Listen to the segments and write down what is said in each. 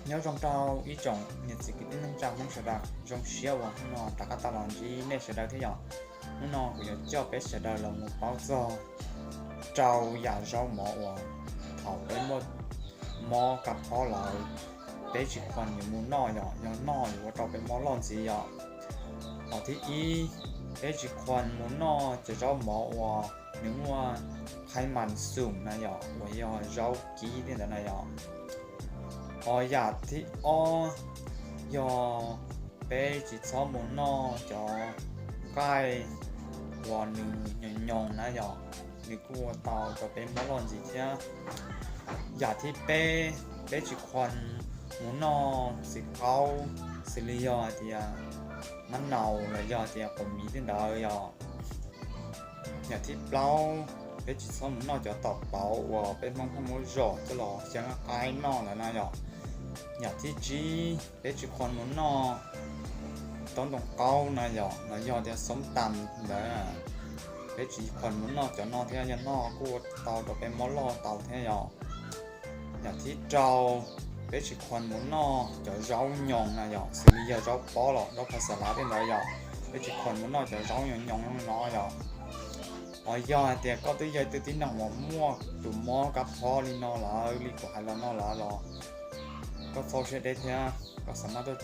Nyob zoo rau ib tsoom niam txiv kwv tij neej tsa Hmoob sawv daws, zoo siab uas hnub no rov qab tau los ntsib nej sawv daws thiab yom. Hnub no kuv yuav coj peb sawv daws los mus paub txog rau yam zaub mov uas thaum peb muaj mob kab phob lawm, peb tsis khuam yuav mus noj yom, yog noj yuav ua rau peb mob loj ntxiv yom. Qhov thib ib, peb tsis khuam mus noj cov zaub mov uas nws muaj qhaib mas xum na yom, uas yog zaub kib li ntawd na yom. Ho yam thib ob, yog peb tsis txhob mus noj cov nqaij uas nws nyoos nyoos na yom, nws kuj ua tau rau peb mob loj ntxiv thiab. Yam thib peb, peb tsis khuam mus noj txiv qaub, xws li yog hais tias mab naus los yog tias quav miv tej ntawd yom. Yam thib plaub, peb tsis txhob mus noj cov taum pauv uas peb Hmoob Hmoob muab zom coj los xyaw qaib noj ntawd na yom. Yam thib tsib, peb tsis khuam mus noj taub ntoo qaub na yom, los yog tias xoob tas ntawd, peb tsis khuam mus noj cov no thiab, yog noj kuj ua tau rau peb mob loj tau thiab yom. Yam thib rau, peb tsis khuam mus noj cov zaub nyoos na yom, xws li yog zaub pob los zaub pha xa lav tej ntawd yom, peb tsis khuam mus noj cov zaub nyoos nyoos no yom. Ho yog hais tias koj twb yog ib tug tib neeg uas muaj tus mob kab phob li no lawm, li kuv hais los no lawm los koj txhob siab deb thiab koj xa maj tuaj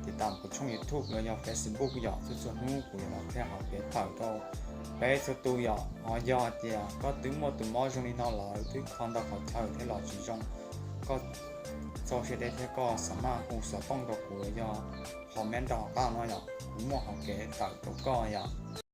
tiv tam kuv tshooj YouTube los yog Facebook yom, txhua txhua hnub kuv yuav los qhia hauv kev tawm rau peb txhua tus yom. Ho yog hais tias koj twb muaj tus mob zoo li no lawm, twb kho ntau qhov chaw thiab los tsis zoo, koj txhob siab deb thiab koj xa maj hu xov tooj rau kuv los yog comment rau hauv qab no yom, kuv muaj hauv kev tawm rau koj yom.